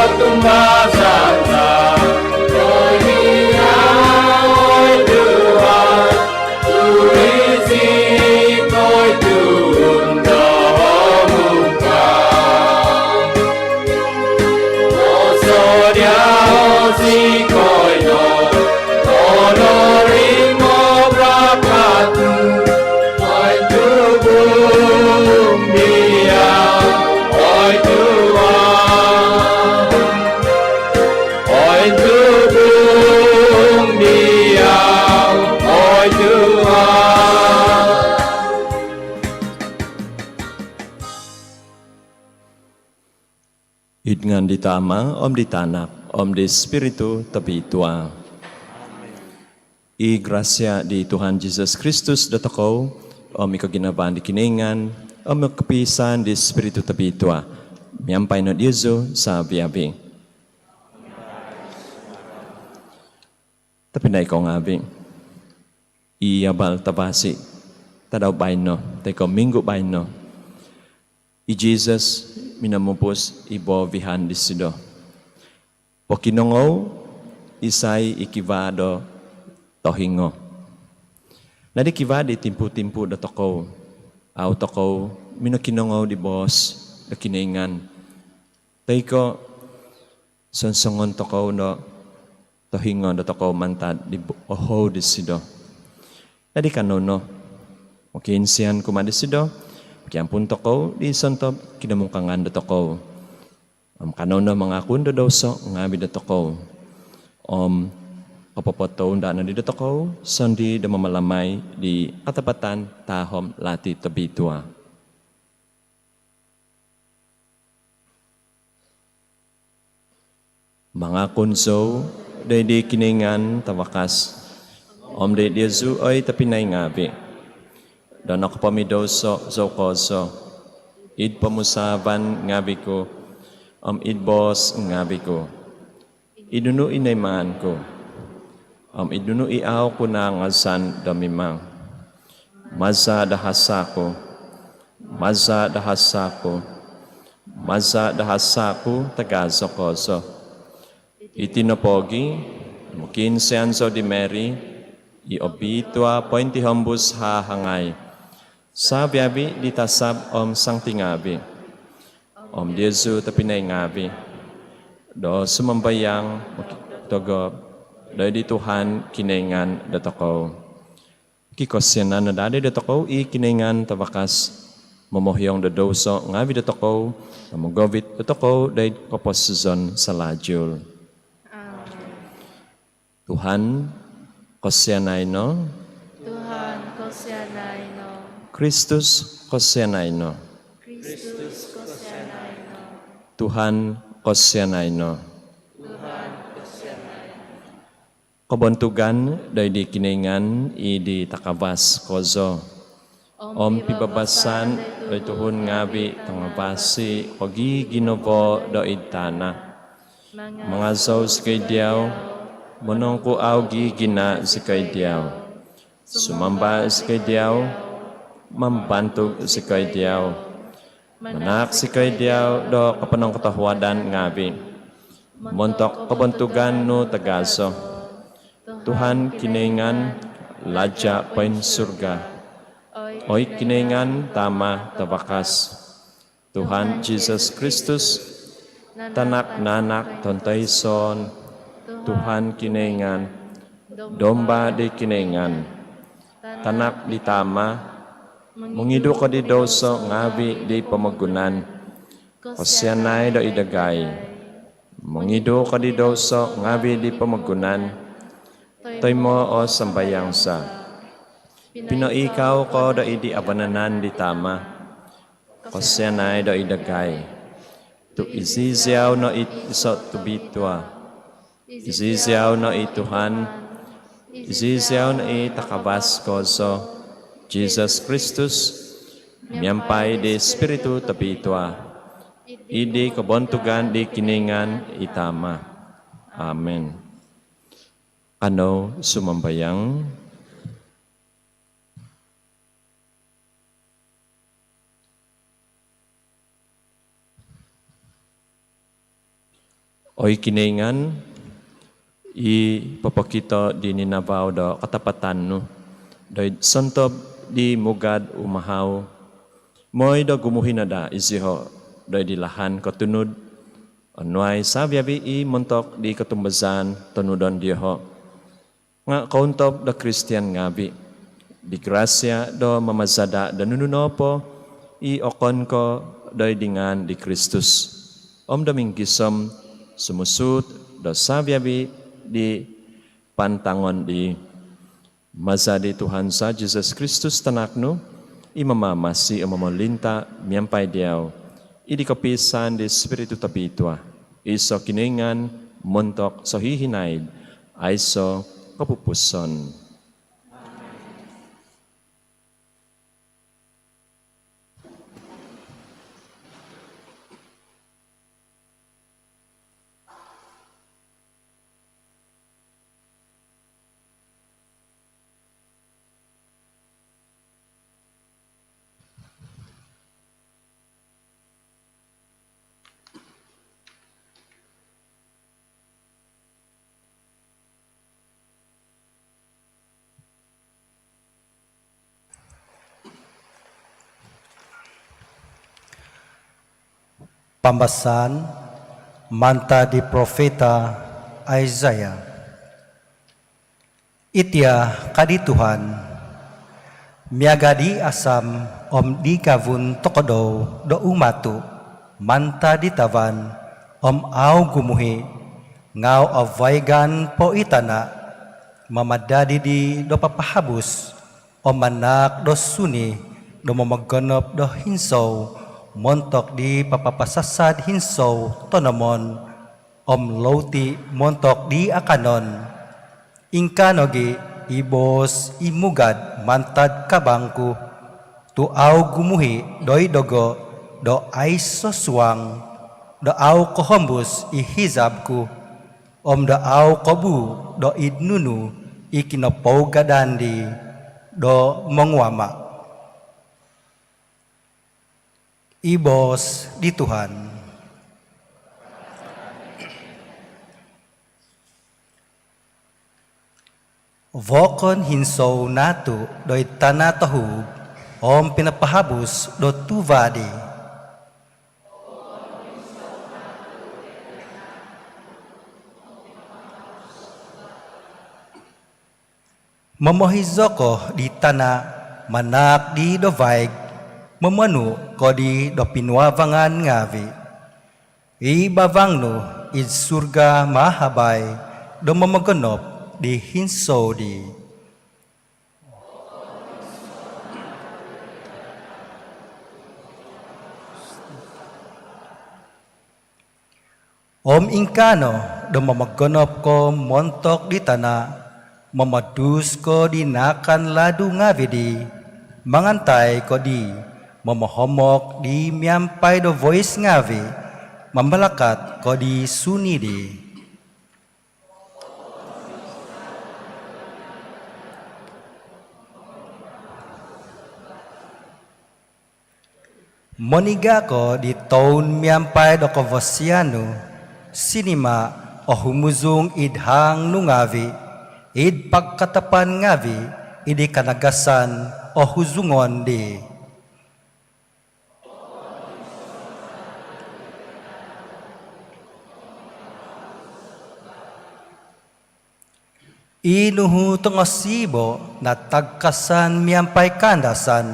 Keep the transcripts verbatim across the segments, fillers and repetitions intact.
Tumbasan za, oi Tuhan, tulisi ko i tuhun do mungka. Osodia o zikoi no, onorimo barakat nu, oi tubung diau, oi Tuhan. Oi tubung diau, oi Tuhan. Id ngaan di Tama, om di Tanak, om di Spiritu Tobitua. I grasia di Tuhan Jesus Kristus dotokou, om i koginavaan di Kinoingan, om i kopiisaan di Spiritu Tobitua, miampai no diozu savi-avi. Tobpinai kou ngavi', i abal tavasi' tadau baino, toi ko' minggu baino, i Jesus minomupus i boovihan disido. Pokinongou isai i kivaa do tohingo. Nadi kivaa di timpu-timpu dotokou, au tokou minokinongou di boos do Kinoingan. Toi ko' sonsongon tokou do tohingo dotokou mantad di bo-, ohou disido. Dadi kanou no mokiinsian kumaa disido, mokiampun tokou di sontob kinomungkangan dotokou. Om kanou no mangakun do douso ngavi' dotokou. Om kopopotounda' nodi dotokou sondii' do mamalamai di katapatan tahom lati tobitua. Mangakun zou doid di Kinoingan tavakas, om doid diozu oi tobpinai ngavi', do nokopomidouso zou kozo, id pomusaavan ngavi' ku, om id boos ngavi' ku, id nunu i noimaan ku, om id nunu i au ku naangazan do mimang. Maza' do hasa' ku, maza' do hasa' ku, maza' do hasa' ku tagazo kozo. Iti nopogi', mokiinsian zou di Mary i obitua pointihombus hahangai, savi-avi' di tasab om santi ngavi', om diozu tobpinai ngavi', do sumambayang mokitogob doid di Tuhan Kinoingan dotokou. Kikosianan no daa dotokou i Kinoingan tavakas, momohiong do douso ngavi' dotokou, om mogovit dotokou doid koposizon salalu. Amen. Tuhan, kosianai no. Tuhan, kosianai no. Kristus, kosianai no. Kristus, kosianai no. Tuhan, kosianai no. Tuhan, kosianai no. Kobontugan doid di Kinoingan id di takavas kozo, om pibabasan doid tuhun ngavi' tangavasi' ko' giginavo doid tana'. Mangazou zikoi diau, monongkuau gigina' zikoi diau, sumamba zikoi diau, mambantug zikoi diau, manaak zikoi diau do koponongkotohuadan ngavi' montok kobontugan nu tagazo. Tuhan Kinoingan, Laja' poinsurga, oi Kinoingan Tama tavakas. Tuhan Jesus Kristus, Tanak nanak tontoison, Tuhan Kinoingan, Domba di Kinoingan, Tanak di Tama, mongidu' ko di douso ngavi' di pomogunan, kosianai doid dagai. Mongidu' ko di douso ngavi' di pomogunan, toimo' o sambayang za. Pinoikau ko doid di avanan di Tama, kosianai doid dagai. Tu' iziziau no i iso' tobitua, iziziau no i Tuhan, iziziau no i takavas kozo, Jesus Kristus, miampai di Spiritu Tobitua, id di kobontugan di Kinoingan i Tama. Amen. Kanou sumambayang. Oi Kinoingan, i popokito di ninavau do katapatan nu doid sontob di mugad umahau, moi do gumuhi no daa iziho' doid di lahan kotunud, onuai savi-avi' i montok di kotumbazaan tonudon dioho'. Nga' kountob do Kristian ngaavi', di grasia do mamazada' do nunu nopo i okon ko' doid di ngaan di Kristus, om do minggisom sumusuut do savi-avi' di pantangon di. Maza di Tuhan za Jisus Kristus Tanak nu, i mamamasi om momolinta' miampai diau, id di kopiisaan di Spiritu Tobitua, iso' Kinoingan montok sohihinaid aiso' kopupuson. Pambasaan mantad di profeta Isaiah. Itia ka di Tuhan, miaga di asam om di gavun tokodou do umatu' mantad di tavan om au gumuhi', nga' avaigan po i tana', mamadadi di do papahabus, om manaak do suni do momogonop do hinsou montok di papapasasad hinsou tonomon, om louti' montok di akanon. Ingkaa nogi' i boos i mugad mantad kabang ku, tu' au gumuhi' doid dogo' do aiso' suang, do au kohombus i hizab ku, om do au kobuu' doid nunu i kinopougadan di do monguama'. I boos di Tuhan. Vokon hinsou naatu' doid tana' tohuub om pinapahabus do tuva' di. Momohizo ko di tana' manaak di do vaig, momonu' ko di do pinuavangan ngaavi'. I bavang nu id surga mahabai do momogonop di hinsou di. Om ingkaa no do momogonop ko montok di tana', momodus ko di naakan ladu ngaavi' di, mangantai ko di, momohomok di miampai do voice ngaavi', mambalakat ko di suni di. Moniga' ko di toun miampai do kavasian nu, sinima' o humuzung id haang nu ngaavi', id pagkatapan ngaavi' id di kanagasan o huzungon di. I nuhu tongosibo natagkasan miampai kaandasan,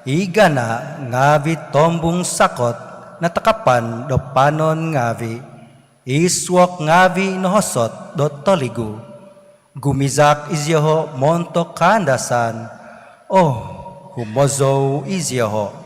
i gana' ngaavi' tombung sakot natakapan do panon ngaavi', i suok ngaavi' nohosot do toligu. Gumizak izioho' montok kaandasan, oh, humozou izioho'.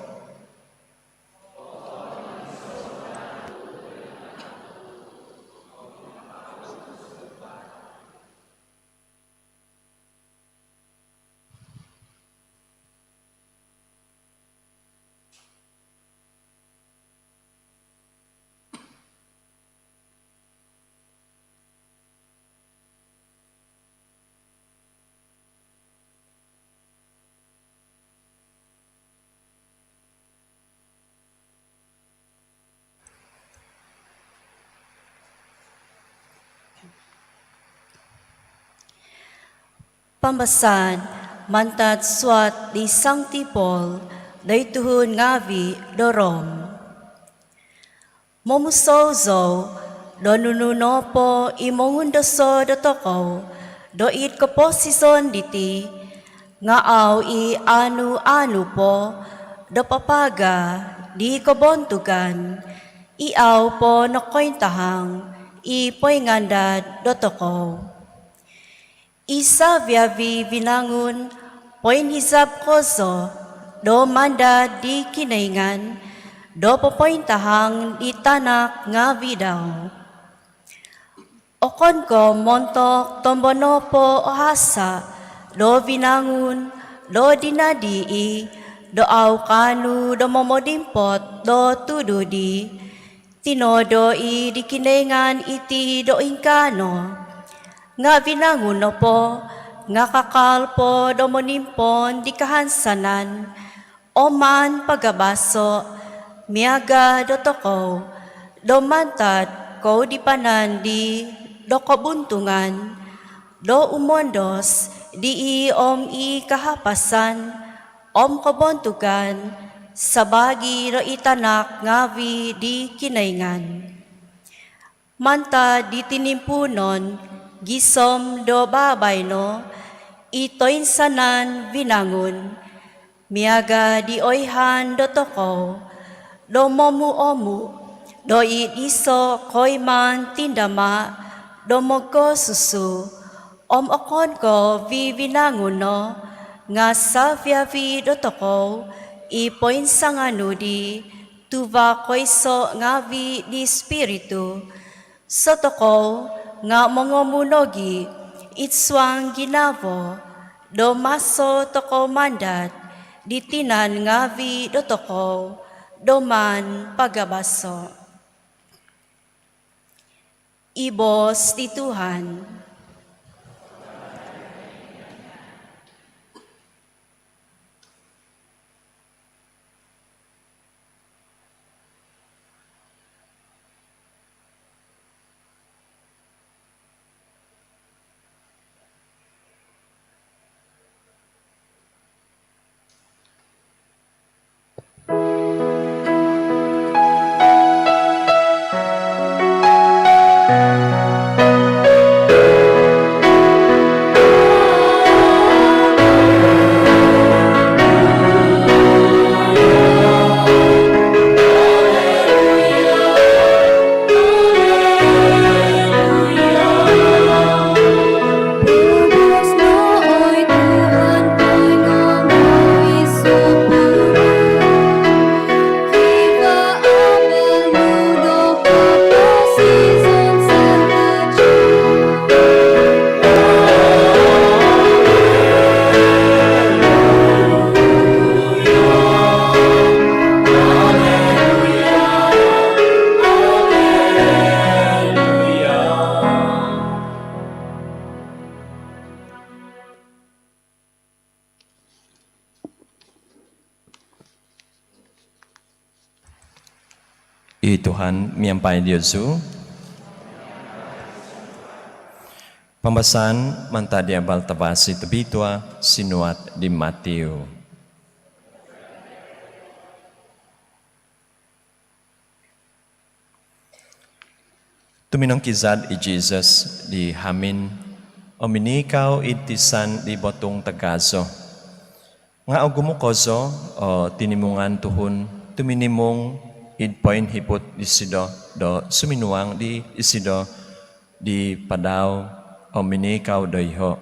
Pambasaan mantad suat di Sangti Paul doid tuhun ngaavi' do Rom. Momusou zou do nunu nopo i mongundoso dotokou doid koposizon diti, nga' au i' aanu-aanu po do papaaga' di kobontugan i au po nokointahang i poingandad dotokou. I savi-avi' vinangun poinhizab kozo do mandad di Kinoingan do popointahang di tanak ngaavi' dau. Okon ko' montok tombo nopo o hasa' do vinangun do dinadi i' do au kaanu do momodimpot do tudu di, tinoodo i' di Kinoingan iti do ingkaa no. Nga' vinangun nopo nga' kakal po do monimpon di kahansanan om maan pagabaso' miaga' dotokou do mantad koudipanan di do kobuntungan do umondos di i om i kahapasan om kobontugan sabaagi do i tanak ngaavi' di Kinoingan. Mantad di tinimpuunon gisom do baabaino i toinsanan vinangun, miaga' di oihaan dotokou do momu-omu' do id iso' koimaan tindama' do mogosusu, om okon ko' vivinangun no, nga' savi-avi' dotokou i poinsanganu di tuva' koiso' ngaavi' di Spiritu, sotokou nga' mongomu' nogi' id suang ginavo do maso tokou mandad di tinan ngaavi' dotokou do maan pagabaso'. I boos di Tuhan. I Tuhan miampai diozu. Pambasaan mantad di Abal Tavasi Tobitua sinuat di Matiu. Tuminongkizad i Jisus di hamin om minikau id tisan di botung tagazo. Nga' ogumu' kozo o tinimungan tuhun tuminimung id poinhiput disido do suminuang di isido di padau om minikau doiho'.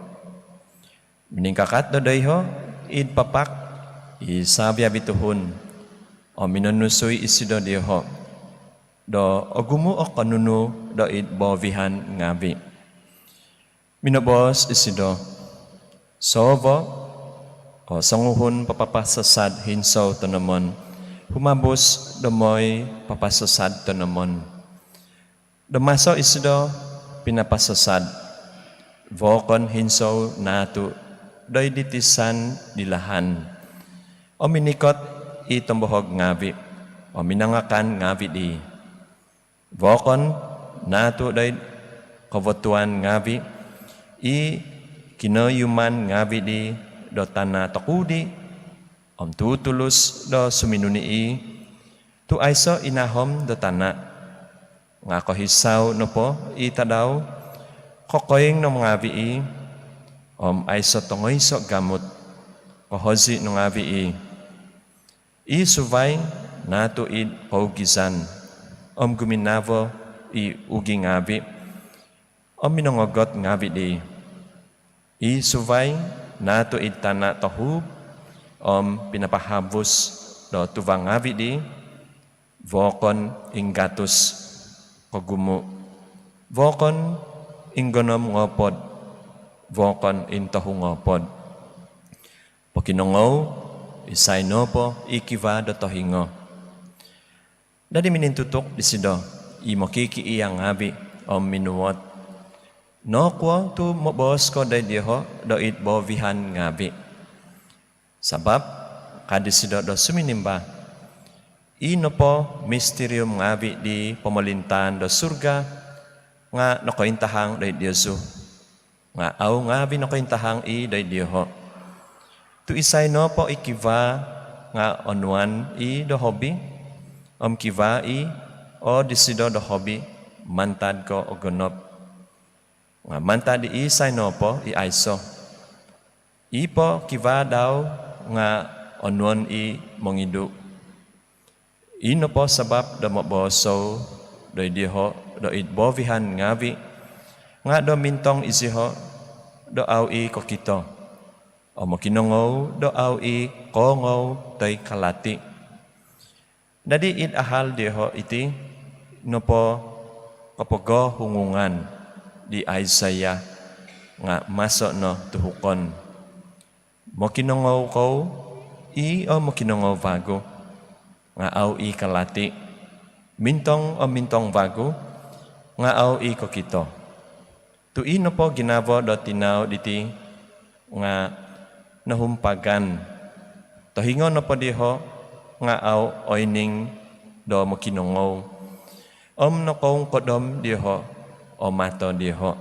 Miningkakat do doiho' id papak i savi-avi' tuhun om minonusui isido dioho' do ogumu' o konunu do id boovihan ngaavi'. Minoboos isido, "Soovo' o songuhun papapasasad hinsou tonomon humabus do moi papasasad tonomon. Do maso isido pinapasasad, vookon hinsou naatu' doid tisan di lahan om minikot i tombohog ngaavi' om minangakan ngaavi' dii. Vookon naatu' doid kovotuan ngaavi' i kinoiuman ngaavi' di do tana' tokuudi' om tutulus do suminuni' i' tu' aiso' inahom do tana'. Nga' kohisau nopo i tadau, kokoing no ngaavi' i' om aiso' tongoiso' gamut, kohozi' no ngaavi' i'. I suvai naatu' id kougizan om guminavo i ugi' ngaavi' om minongogot ngaavi' dii. I suvai naatu' id tana' tohuub om pinapahabus do tuva' ngaavi' dii, vookon inggatus, kogumu', vookon inggonom ngoopod, vookon intohu ngoopod. Pokinongou isai nopo i kivaa do tohingo. Dadi' minintutuk disido i mokikiia' ngaavi' om minuot, "Nokuo tu' moboos ko doid dioho' do id boovihan ngaavi'?" "Sabap," ka disido do suminimba, "i nopo mistirium ngaavi' di pomolintaan do surga nga' nokointahang doid diozu, nga' au ngaavi' nokointahang i' doid dioho'. Tu' isai nopo i kivaa nga' onuan i' do hobi, om kivaa i' o disido do hobi mantad ko' ogonop. Nga' mantad di isai nopo i aiso', i po kivaa dau nga' onuon i' mongidu'. I nopo sabap do moboos zou doid dioho' do id boovihan ngaavi' nga' do mintong iziho' do au i' kokito, om mokinongou do au i' koongou toi kalati'." Dadi' id ahal dioho' iti nopo kopogohungungan di Isaiah nga' maso' no tuhukon, "Mokinongou kou i' o mokinongou vagu, nga' au i' kalati'. Mintong o mintong vagu, nga' au i' kokito. Tu' i nopo ginavo do tinau diti nga' nohumpagan. Tohingo nopo dioho' nga' au oining do mokinongou, om nokoungkodom dioho' o mato dioho'.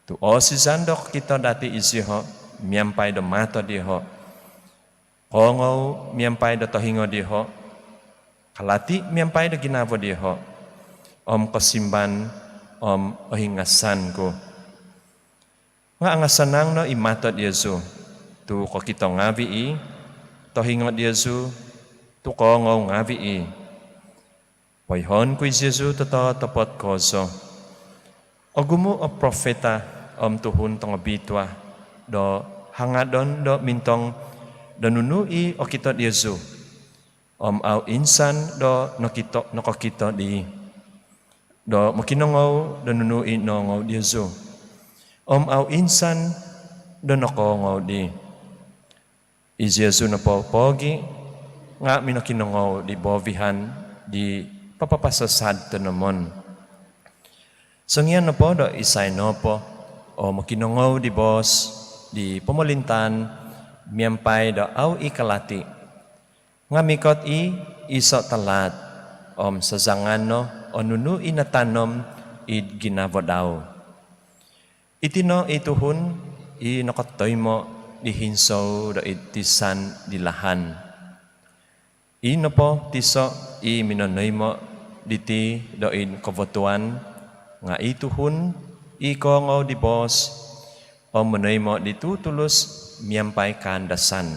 Tu' oosizan do kokito dati' iziho' miampai do mato dioho', koongou miampai do tohingo dioho', kalati' miampai do ginavo dioho', om kosimban om ohingasan ku. Nga' angasanang no i mato diozu tu' kokito ngaavi' i', tohingo diozu tu' koongou ngaavi' i'. Poihoon ku i' diozu tototopot kozo, ogumu' o profeta om tuhun tongobitua do hangadon do mintong do nunu i okito diozu, om au insan do nokito, nokokito dii, do mokinongou do nunu i noongou diozu, om au insan do nokoongou dii. I diozu nopo pogi' nga' minokinongou di boovihan di papapasasad tonomon. Songian nopo do isai nopo o mokinongou di boos di pomolintaan miampai do au i' kalati', nga' mikot i' iso' talaat om sazangan no o nunu i natanom id ginavo dau. Iti no i tuhun i nokotoimo' di hinsou do id tisan di lahan. I nopo tiso' i minonoimo' diti do id kovotuan nga' i tuhun i koongou di boos om monoimo' di tutulus miampai kaandasan.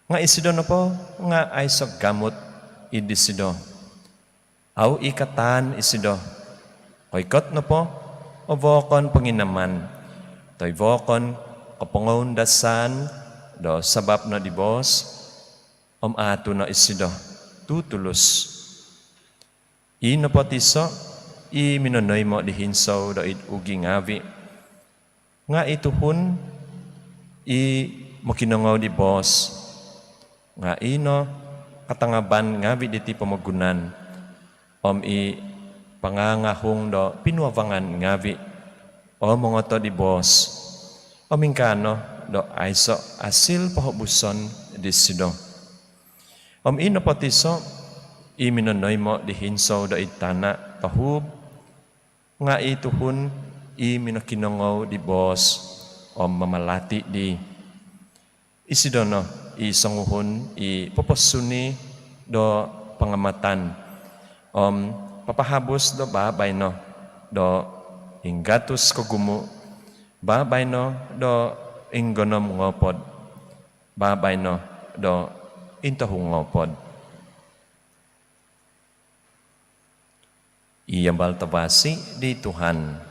Nga' isido nopo nga' aiso' gamut id disido. Au i' kataan isido. Koikot nopo o vookon ponginaman toi vookon kopongoundasan do sabap no di boos, om aatu' no isido tutulus. I nopo tiso' i minonoimo' di hinsou do id ugi' ngaavi' nga' i tuhun i mokinongou di boos, nga' i no katangaban ngaavi' diti pomogunan, om i pangangahung do pinuavangan ngaavi' o mongoto' di boos, om ingkaa no do aiso' asil pohobuson disido. Om i nopo tiso' i minonoimo' di hinsou do id tana' tohuub, nga' i tuhun i minokinongou di boos om mamalati' di. Isido no i songuhun i poposuni do pangamatan om papahabus do babaino do inggatus kogumu', babaino do inggonom ngoopod, babaino do intohu ngoopod. I Abal Tavasi di Tuhan.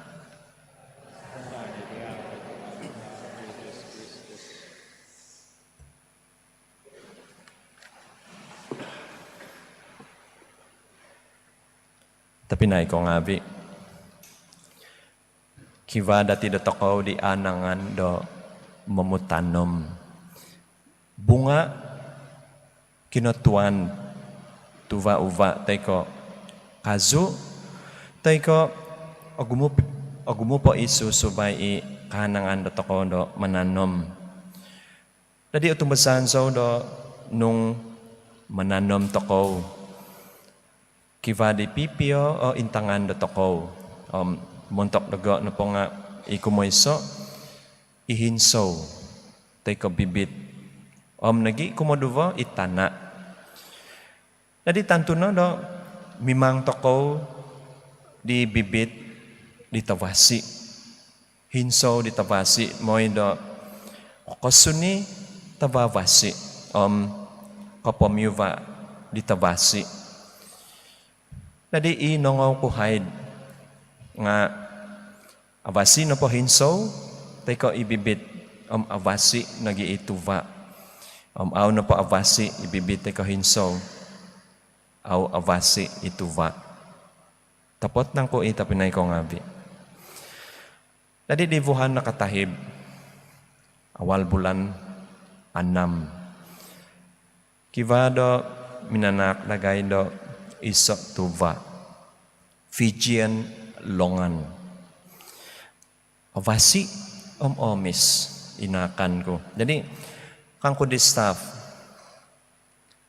Tobpinai ko ngaavi', kivaa dati' dotokou di aanangan do momutanom. Bunga', kinotuan, tuva', uva', toi ko' kazu, toi ko' ogumu', ogumu' po i susuvai i kaanangan dotokou do mananom. Dadi' otumbazaan zou do nung mananom tokou, kivaa di pipio o intangan dotokou. Om montok dogo' nopo nga' i kumoiso' i hinsou toi ko' bibit. Om nogi' kumoduvo i tana'. Dadi' tantu no do mimang tokou di bibit di tavasi. Hinsou di tavasi moi do kokosuni tavavasi om kopomiuva' di tavasi. Dadi' i nongou ku haid nga' avasi nopo hinsou toi ko' i bibit om avasi nogi' i tuva'. Om au nopo avasi i bibit toi ko' hinsou, au avasi i tuva'. Topot nangku i tobpinai ko ngaavi'? Dadi' di vuhan nakatahib, awal bulan anam, kivaa do minanaak dagai do iso' tuva', Fijian longan. Avasi om oomis i naakan ku. Dadi' kangku di staff,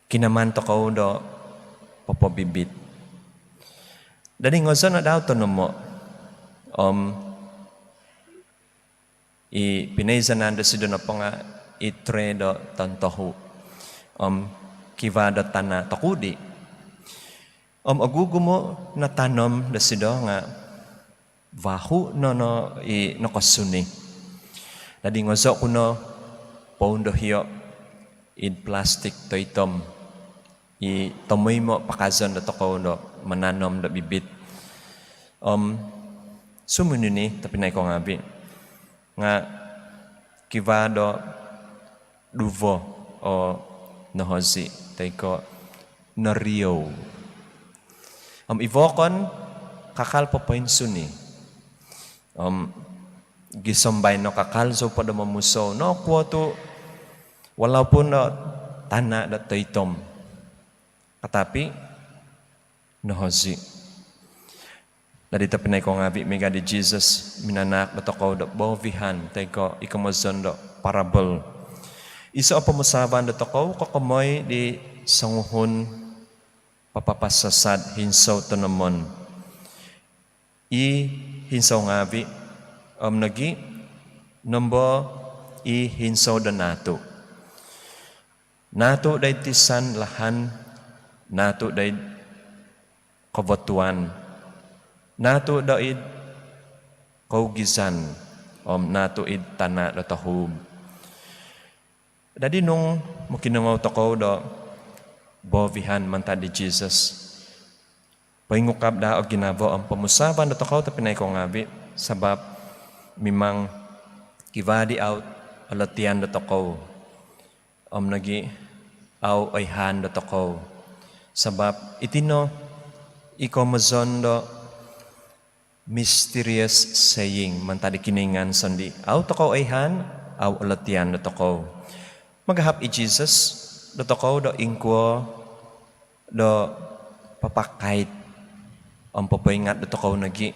kinaman tokou do popobibit. Dadi' ngozo' no dau tonomo'. Om i pinoizonon dosido nopo nga' i tray do tontohu'. Om kivaa do tana' tokudi'. Om ogugumu' natanom dosido nga' vahu' no no i nokosuni. Dadi' ngozo' ku no poundohio' id plastik toitom i tomoimo' pakazon dotokou do mananom do bibit. Om suminuni tobpinai ko ngaavi' nga' kivaa do duvo o nohozi' toi ko' noriou. Om i vokon kakal popoinsuni. Om gisom baino kakal zou po do momusou nokuo tu' walaupun do tana' do toitom, katapi' nohozi'. Dadi' tobpinai ko ngaavi', miaga di Jesus, minanaak dotokou do boovihan toi ko' i komozon do parable. Iso' o pomusaavan dotokou kokomoi di songuhun papapasasad hinsou tonomon. I hinsou ngaavi' om nogi' nombo i hinsou do naatu'. Naatu' doid tisan lahan, naatu' doid kovotuan, naatu' doid kougizan, om naatu' id tana' do tohuub. Dadi' nung mokinongou tokou do boovihan mantad di Jesus, poingukab daa o ginavo om pomusaavan dotokou tobpinai ko ngaavi', sabap mimang kivaa di au' olotian dotokou om nogi' au' oihaan dotokou. Sabap iti no i komozon do mysterious saying mantad di Kinoingan sondii'. Au' tokou oihaan, au' olotian dotokou. Magahap i Jesus dotokou do ingkuo do papakait om popoingat dotokou nogi',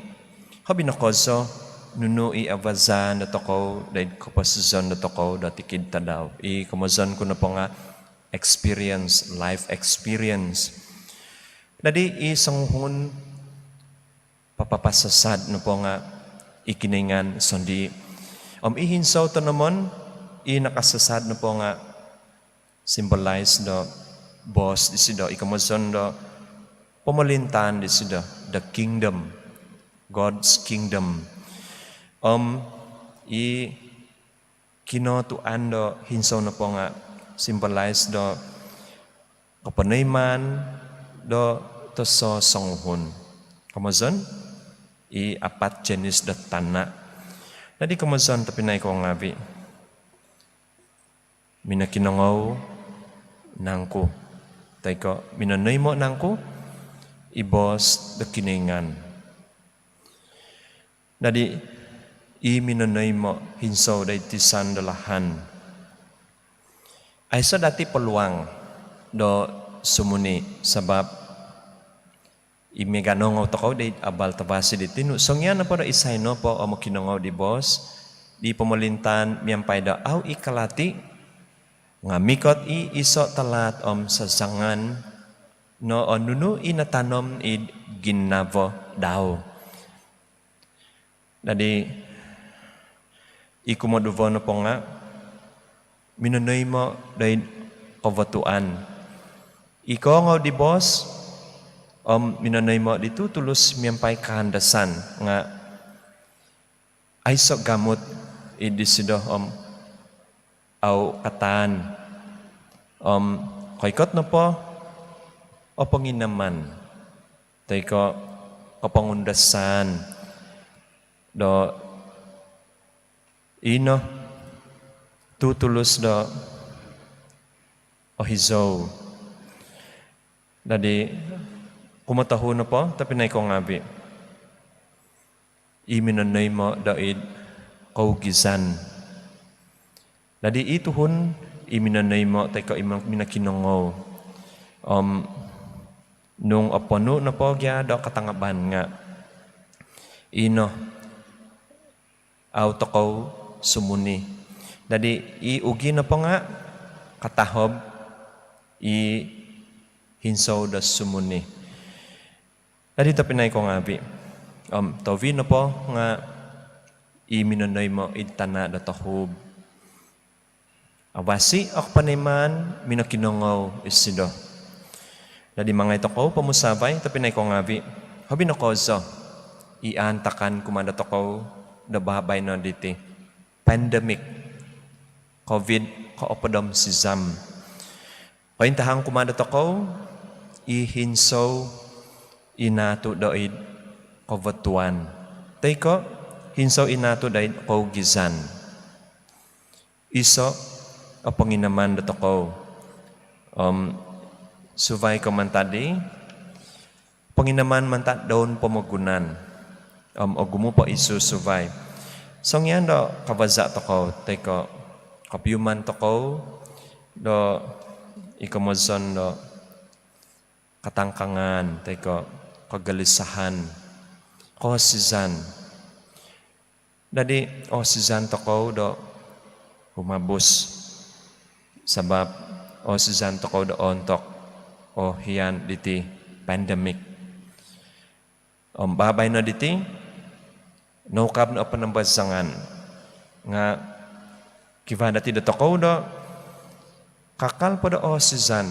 hobi no kozo nunu i avazaan dotokou doid koposizon dotokou do tikid tadau. I komozon ku nopo nga' experience, life experience. Dadi' i songuhun papapasasad nopo nga' i Kinoingan sondii'. Om i hinsou tonomon i nakasasad nopo nga' symbolize do boos disido, i komozon do pomolintaan disido, the kingdom, God's kingdom. Om i kinotuan do hinsou nopo nga' symbolize do koponoimaan do tososonguhun. Komozon i apat jenis do tana'. Dadi komozon tobpinai kou ngaavi', minokinongou nangku toi ko' minonoimo' nangku i boos do Kinoingan? Dadi i minonoimo' hinsou doid tisan do lahan, aiso' dati' peluang do sumuni, sabap i miaga' nokoongou tokou doid abal tavasi diti nu, songian nopo do isai nopo o mokinongou di boos di pomolintaan miampai do au' i kalati nga' mikot i iso' talaat om sasangan no o nunu i natanom id ginavo dau. Dadi i kumoduvo nopo nga' minonoimo' doid kovotuan i koongou di boos om minonoimo' di tutulus miampai kaandasan nga' aiso' gamut id disido om au' kataan om koikot nopo o ponginaman toi ko' kopongundasan do ino tutulus do ohizou. Dadi kumotohu nopo tobpinai kou ngaavi', i minonoimo' doid kougizan. Dadi i tuhun i minonoimo' toi ko' i minokinongou om nung oponu' nopo gia do katangaban nga' ino au' tokou sumuni. Dadi i ugi nopo nga' katahob i hinsou do sumuni. Dadi tobpinai kou ngaavi', om tohuvi nopo nga' i minonoimo' id tana' do tohub, avasi' o koponoimaan, minokinongou isido. Dadi mangai tokou pomusaavai tobpinai kou ngaavi', hobi nokoozo i aantakan kumaa dotokou do babaino diti, pandemik covid koopod om sizam. Kointahang kumaa dotokou i hinsou i naatu' doid kovotuan toi ko' hinsou i naatu' doid kougizan. Iso' o ponginaman dotokou om suvai ko' mantad di ponginaman mantad doun pomogunan om ogumu' po i susuvai. Songian do kabaza' tokou toi ko' kopiuman tokou do i komozon do katangkangan toi ko' kogelisahan, koosizan. Dadi oosizan tokou do humabus sabap oosizan tokou do oontok o hian diti pandemik. Om babaino diti noukab no o panambazangan nga' kivaa dati' dotokou do kakal po do oosizan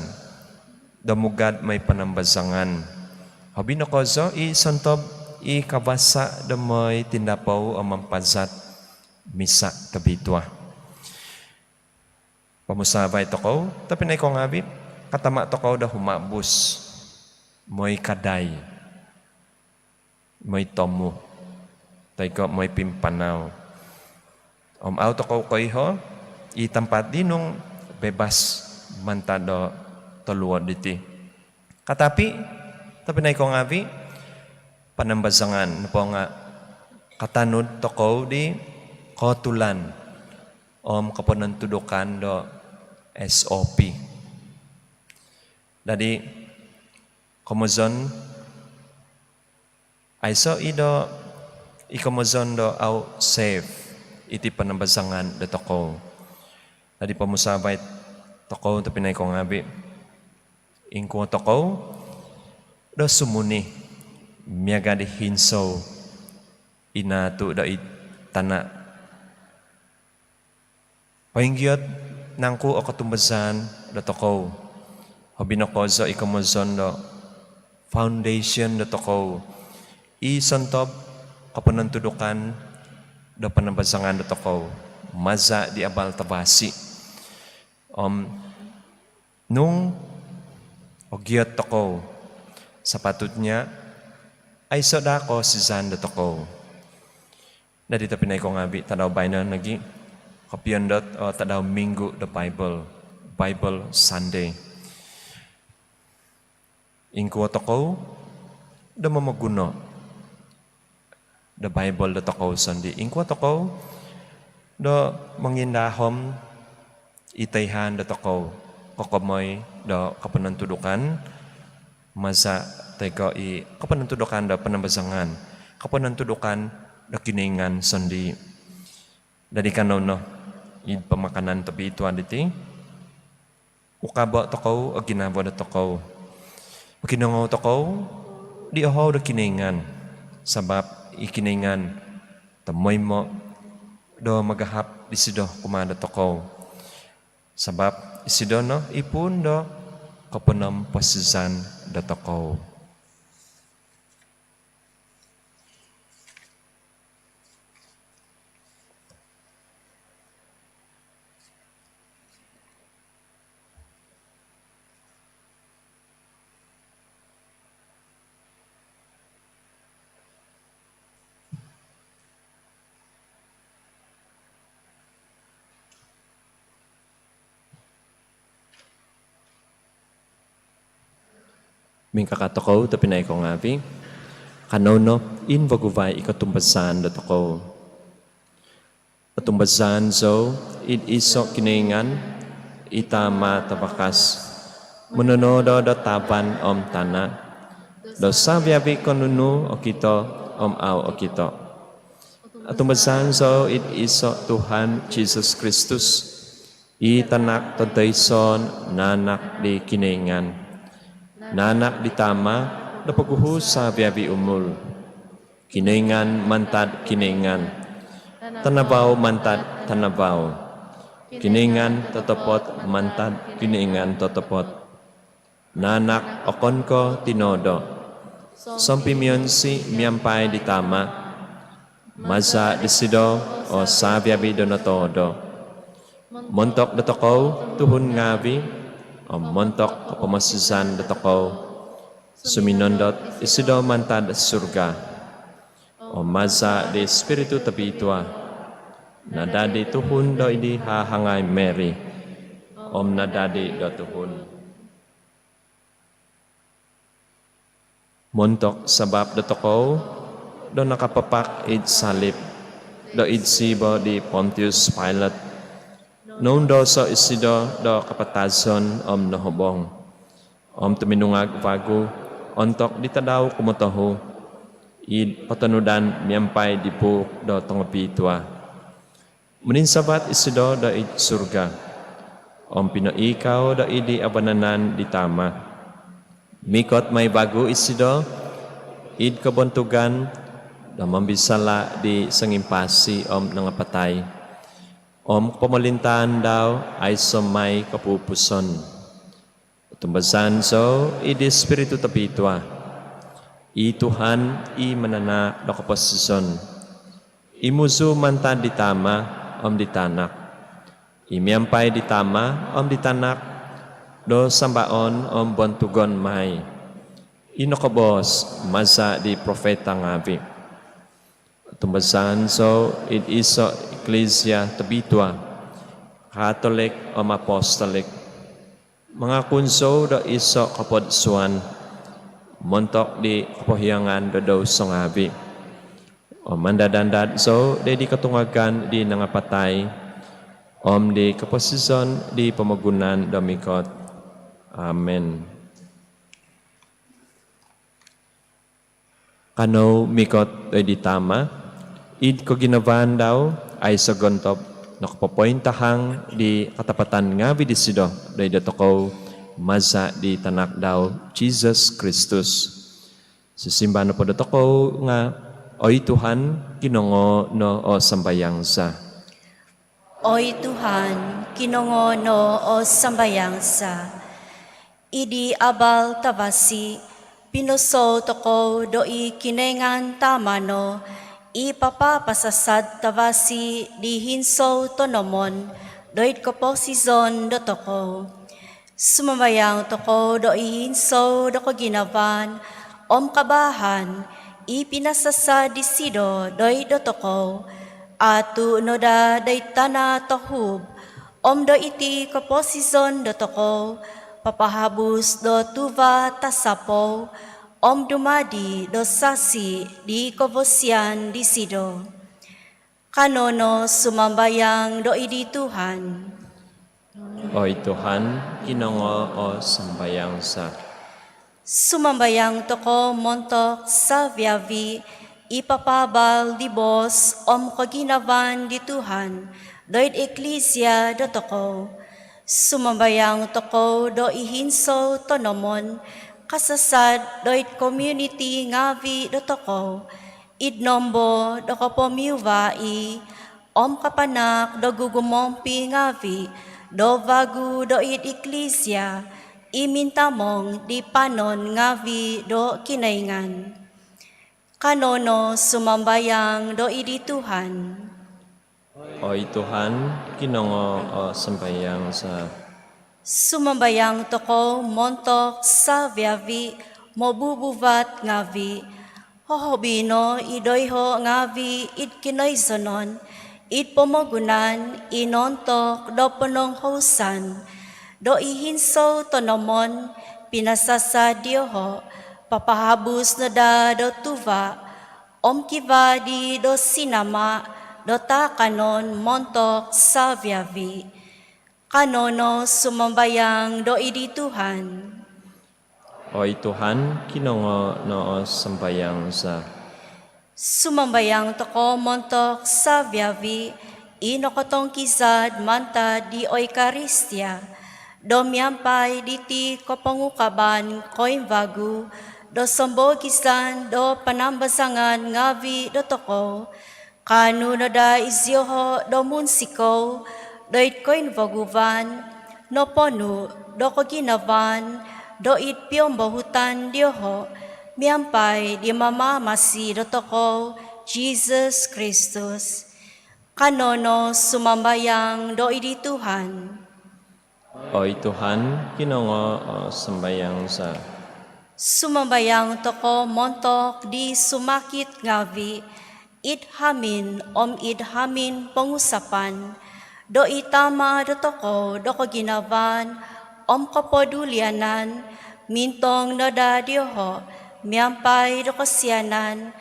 do mugad moi panambazangan. Hobi nokoozo i sontob i kabasa' do moi tindapou om mampazat misa' tobitua. Pomusaavai tokou tobpinai kou ngaavi', katama' tokou do humabus moi kadai, moi tomu toi ko' moi pimpanau. Om au' tokou koiho i tampat di nung bebas mantad do toluo' diti. Katapi' tobpinai kou ngaavi', panambazangan nopo nga' katanud tokou di kootulan om koponontudukan do S O P. Dadi komozon, aiso' i do i komozon do au' safe iti panambazangan dotokou. Dadi pomusaavai tokou tobpinai kou ngaavi', ingkuo tokou do sumuni miaga' di hinsou i naatu' doid tana' Poinggiot nangku o kotumbazaan dotokou? Hobi no kozo i komozon do foundation dotokou, i sontob koponontudukan do panambazangan dotokou maza di abal tavasi. Om nung ogiot tokou, sapatutnya aiso daa kosizan dotokou. Dadi tobpinai ko ngaavi, tadau baino nogi kopiondot o tadau minggu do Bible, Bible Sunday. Ingkuo tokou do momoguno do Bible dotokou sondii? Ingkuo tokou do mongindahom i toihaan dotokou kokomoi do koponontudukan maza toi ko i koponontudukan do panambazangan, koponontudukan do Kinoingan sondii? Dadi kanou no id pamakanan tobitua diti, ukabo tokou o ginavo dotokou. Mokinongou tokou di ohou do Kinoingan, sabab i Kinoingan tomoimo do magahap disido kumaa dotokou, sabab isido no i puun do koponomposizan dotokou. Mingkakat tokou tobpinai ko ngaavi, kanou no invaguvai i kotumbazaan dotokou. Otumbazaan zou id iso Kinoingan, i Tama Tavakas, mononodo do tavan om tana, do saviavi ko nunu okito om au okito. Otumbazaan zou id iso Tuhan Jisus Kristus, i Tanak tontoiso nanak di Kinoingan, nanak di Tama do poguhu saviavi umul. Kinoingan mantad Kinoingan, tanavau mantad tanavau, Kinoingan totopot mantad Kinoingan totopot. Nanak okon ko tinodo, sompimionsi miampai di Tama. Maza disido o saviavi do notodo. Montok dotokou tuhun ngaavi om montok kopomosizan dotokou, suminondot isido mantad surga. Om maza di Spiritu Tobitua, nadadi tuhun do id di hahangai Mary, om nadadi do tuhun. Montok sabap dotokou do nakapapak id salib do id siibo di Pontius Pilate, noundoso isido do kapatazon om nohobong. Om tuminungag vagu ontok di tadau kumotohu, id kotonudan miampai di buuk do tongobitua. Mininsavat isido do id surga, om pinoiikau do id di abananan di Tama. Mikot mai vagu isido id kobontugan do mombisala di songimpasi om nangapatai, om kopomolintaan dau aiso mai kopupuson. Otumbazan zou id di Spiritu Tobitua, i Tuhan, i mananahak do koposizon, i muzu mantad di Tama om di Tanak, i miampai di Tama om di Tanak do sambaon om bontugon mai, i nokoboos maza di profeta ngaavi. Otumbazan zou id iso Iklisia tobitua, Katolik om Apostolik. Mangakun zou do iso kopodsuan montok di kopohiangan do douso ngaavi. Om mandad-andad zou di kotungagan di nangapatai, om di koposizon di pomogunan do mikot. Amen. Kanou mikot doid di Tama, id koginavaan dau aiso gontob, nokopopointahang di katapatan ngaavi disido doid dotokou maza di Tanak dau, Jisus Kristus. Sisimbar nopo dotokou nga, "Oi Tuhan, kinongoo no o sambayang za." Oi Tuhan, kinongoo' no o sambayang za. Id di abal tavasi, pinosou tokou do i Kinoingan Tama' no i papapasasad tavasi di hinsou tonomon doid koposizon dotokou. Sumambayang tokou do i hinsou do koginavaan om kabaahan i pinasasad disido doid dotokou, aatu' no daa doid tana' tohub, om do iti koposizon dotokou papahabus do tuva' tasapou om dumadi do sasi' di kovosian disido. Kanou no sumambayang do id di Tuhan. Oi Tuhan, kinongoo' o sambayang za. Sumambayang tokou montok savi-avi i papaabal di boos om koginavaan di Tuhan doid iklisia dotokou. Sumambayang tokou do i hinsou tonomon kasasad doid komuniti ngaavi' dotokou, id nombo do kopomiuva' i' om kapanahak do gugumompi' ngaavi' do vagu doid iklisia i mintamong di panon ngaavi' do Kinoingan. Kanou no sumambayang do id di Tuhan. Oi Tuhan, kinongoo' o sambayang za. Sumambayang tokou montok savi-avi mobubuvat ngaavi', hohobi no i doiho' ngaavi' id kinoizonon, id pomogunan i noontok do pononghousan, do i hinsou tonomon pinasasad dioho' papahabus no daa do tuva' om kivaa di do sinama' do taakanon montok savi-avi. Kanou no sumambayang do id di Tuhan. Oi Tuhan, kinongoo' no o sambayang za. Sumambayang tokou montok savi-avi i nokotongkizad mantad di Oikaristia, do miampai diti kopongukaban koimbagu do sombogizan do panambazangan ngaavi' dotokou, kaanu no daa izioho' do munsikou doid koinvaguvan noponu' do koginavaan doid piombohutan dioho' miampai di Mamamasi dotokou, Jisus Kristus. Kanou no sumambayang do id di Tuhan. Oi Tuhan, kinongoo' o sambayang za. Sumambayang tokou montok di sumakit ngaavi' id hamin om id hamin pongusapan, do i Tama' dotokou do koginavaan om kopodulianan mintong no daa dioho' miampai do kosianan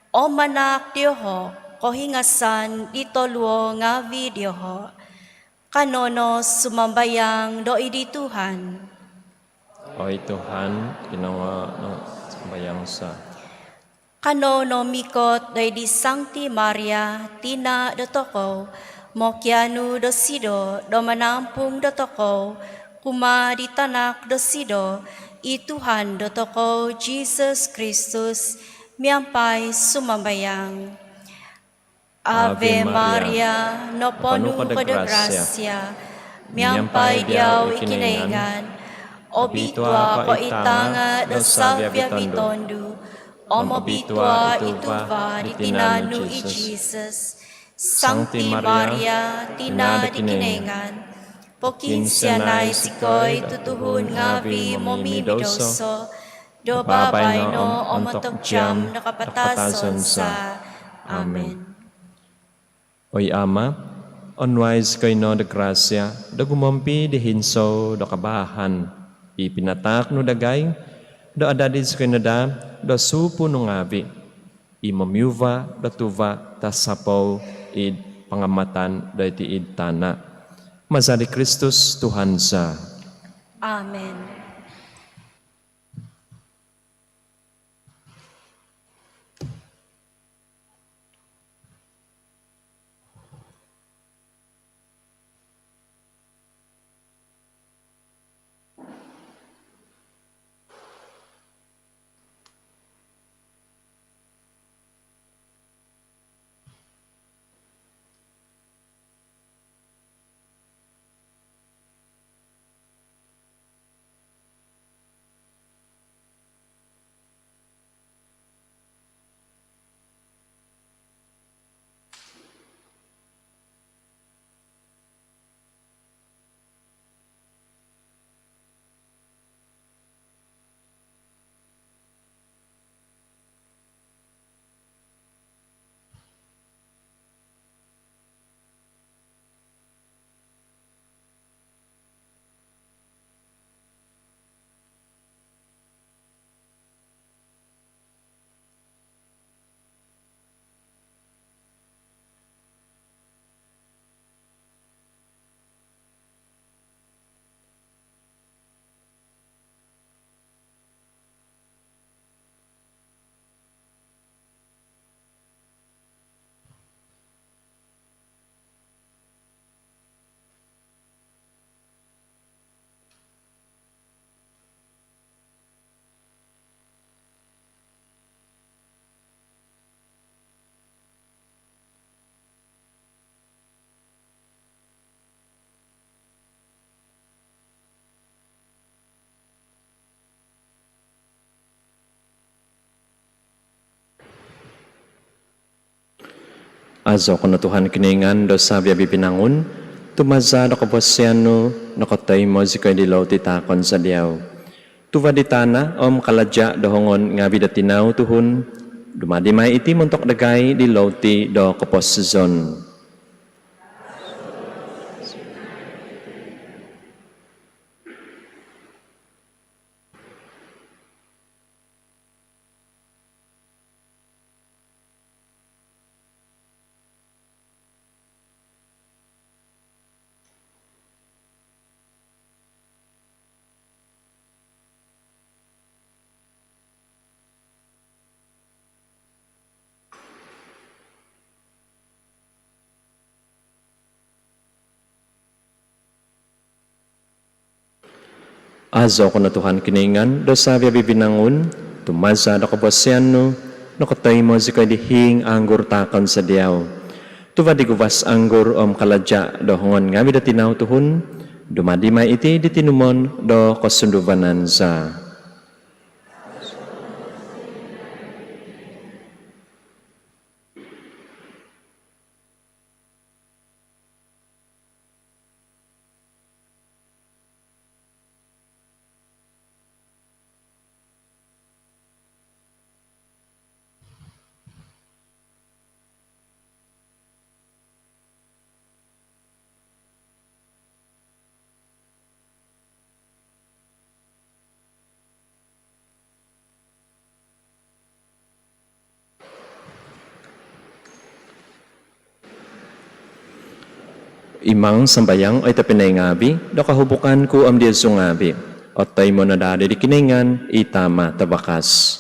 om manahak dioho' kohingasan di toluo' ngaavi' dioho'. Kanou no sumambayang do id di Tuhan. Oi Tuhan, kinongoo' no sambayang za. Kanou no mikot do id di Sangti Maria, tina' dotokou, mokianu dosido do manampung dotokou kumaa di tanak dosido, i Tuhan dotokou Jisus Kristus, miampai sumambayang. Ave Maria, noponu' ko do grasia, miampai diau i Kinoingan, obitua' ko id tanga' do savi-avi tondu', om obitua' i tuva' di tinan nu i Jisus. Sangti Maria, tina' di Kinoingan, pokiinsianai zikoi tutuhun ngaavi' momimidouso, do babaino om ontok jaam do kapatazon za. Amin. Oi Ama', onuai zikoi no do grasia do gumompi di hinsou do kabaahan i pinataak nu dagai, do adadi zikoi no daa do suupu nu ngaavi' i momiuva' do tuva' tasapou id pangamatan do iti id tana'. Maza di Kristus Tuhan za. Amin. Aazou ko no Tuhan Kinoingan do savi-avi binangun, tu maza do kavasian nu nokotoimo zikoi di louti taakon za diau. Tuva' di tana' om kalaja' do hongon ngaavi' do tinau tuhun, dumadi mai iti montok dagai di louti do koposizon. Aazou ko no Tuhan Kinoingan do savi-avi binangun, tu maza do kavasian nu nokotoimo zikoi di hiing anggur taakon za diau. Tuva' di guvas anggur om kalaja' do hongon ngaavi' do tinau tuhun, dumadi mai iti di tinumon do kosunduvanan za. Imang sambayang, oi tobpinai ngaavi', do kahubukan ku om diozu ngaavi' otoimo no daa di Kinoingan i Tama' tavakas.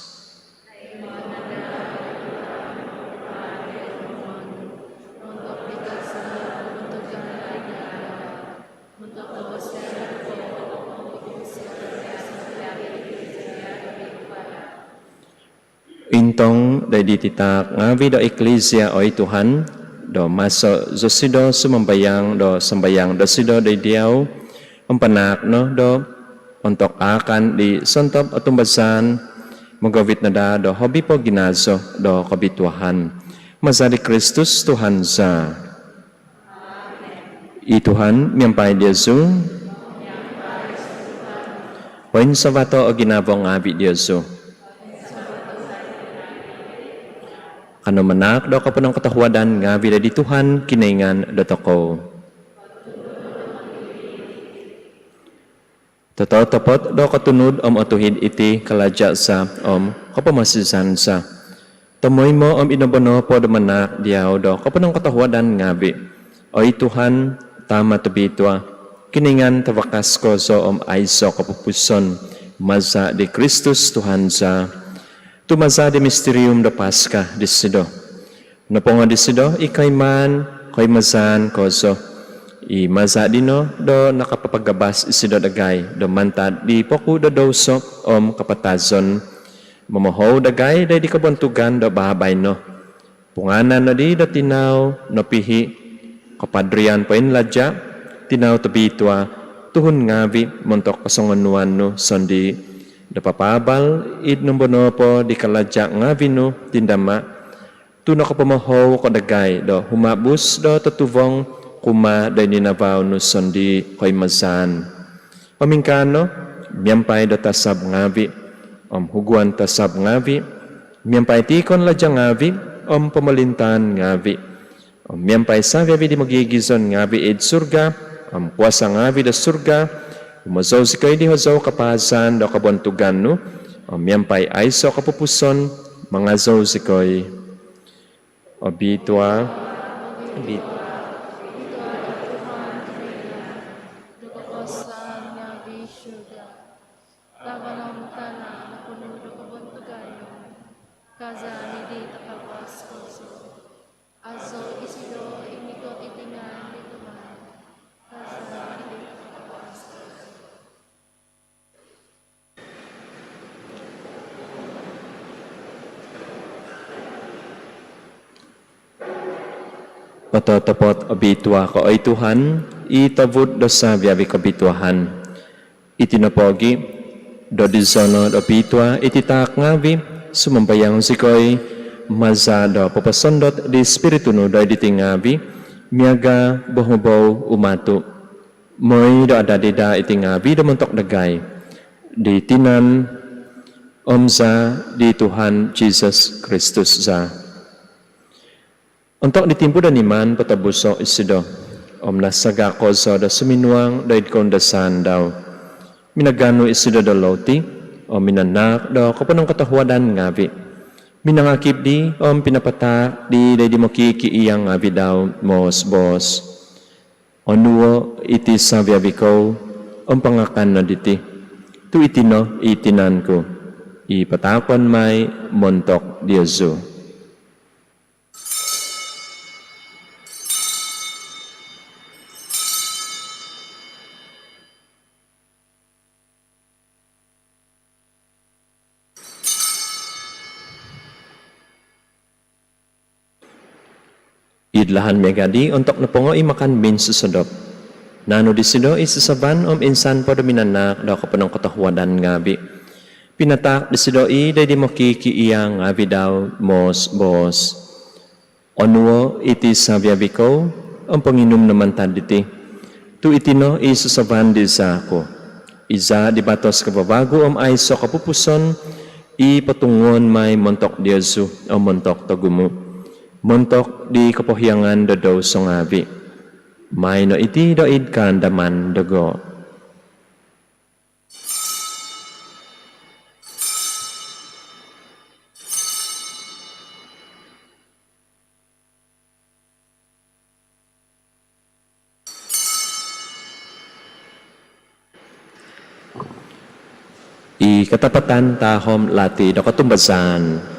Intong doid diti taak ngaavi' do Iklisia, oi Tuhan, do maso zosido sumambayang do sambayang dosido doid diau, om panaak no do ontok aakan di sontob otumbazaan, mogovit no daa do hobi po ginazo do kobituaan. Maza di Kristus Tuhan za. I Tuhan miampai diozu. Poinsavato' o ginavo ngaavi' diozu. Kanou manaak do koponongkotohuadan ngaavi' doid Tuhan Kinoingan dotokou. Tototopot do kotunud om otuhid iti kalaja' za om kopomosizan za, tomoimo om id nombo nopo do manaak diau do koponongkotohuadan ngaavi', oi Tuhan, Tama' tobitua, Kinoingan tavakas kozo om aiso' kopupuson, maza di Kristus Tuhan za. Tu maza di mistirium do Paska disido, nopongo disido i koimaan koimazaan kozo, i maza dino do nakapapagabas isido dagai do mantad di poku do douso om kapatazon, momohou dagai doid di kobontugan do baabaino. Pungaanan nodi do tinau nopihi', kapadrian poinlaja', tinau tobitua, tuhun ngaavi' montok kosongonuan nu sondii', do papaabal id nombo nopo di kalaja' ngaavi' nu tindama', tu nokopomohou ko dagai do humabus do totuvong kumaa do ninavau nu sondii' koimazaan. Om ingkaa no, miampai do tasab ngaavi' om huguan tasab ngaavi', miampai tiikon laja' ngaavi' om pomolintaan ngaavi', om miampai savi-avi di mogigizon ngaavi' id surga om kuasa' ngaavi' do surga, humozou zikoi di hozou kapaazan do kobontugan nu, om miampai aiso' kopupuson mangazou zikoi. Obitua, obitua, obitua o Tuhan Kinoingan do kokuasaan ngaavi'. Surga, tavan om tana' noponu' do kobontugan nu. Kaazan id takavas kozo. Aazou isido i mikot id ngaan di Tuhan. Kaazan id takavas kozo. Ototopot obitua ko, oi Tuhan, i tobud do savi-avi kobituaan. Iti nopogi', do dizono' do obitua iti taak ngaavi', sumambayang zikoi, Maza do poposondot di Spiritu nu doid diti ngaavi', miaga' bohobou umatu'. Moi do adadi daa iti ngaavi' do montok dagai, di tinan om zaa di Tuhan Jisus Kristus za. Ontok di timpu do niman potobuso' isido, om nasaga' kozo do suminuang doid koundasaan dau, minaganu isido do louti, om minanaak do koponongkotohuadan ngaavi', minangakib di, om pinapataak di doid di mokikiia' ngaavi' dau, moos-boos: Onuo' iti savi-avi kou, om pangakan no diti, tu' iti no i tinan ku, i pataakon mai montok diozu. Id lahan miaga' di, ontok nopongo i makan minsosodop, naanu disido i sasaban om insan po do minanaak do koponongkotohuadan ngaavi', pinataak disido i doid di mokikiia' ngaavi' dau, moos-boos: Onuo' iti savi-avi kou, om ponginum no mantad diti, tu' iti no i sasaban di zaa ku, i zaa di batos kavavagu om aiso' kopupuson, i potunguon mai montok diozu om montok togumu', montok di kopohiangan do douso ngaavi'. Maai no iti doid kaandaman dogo. I katapatan tahom lati do kotumbazaan.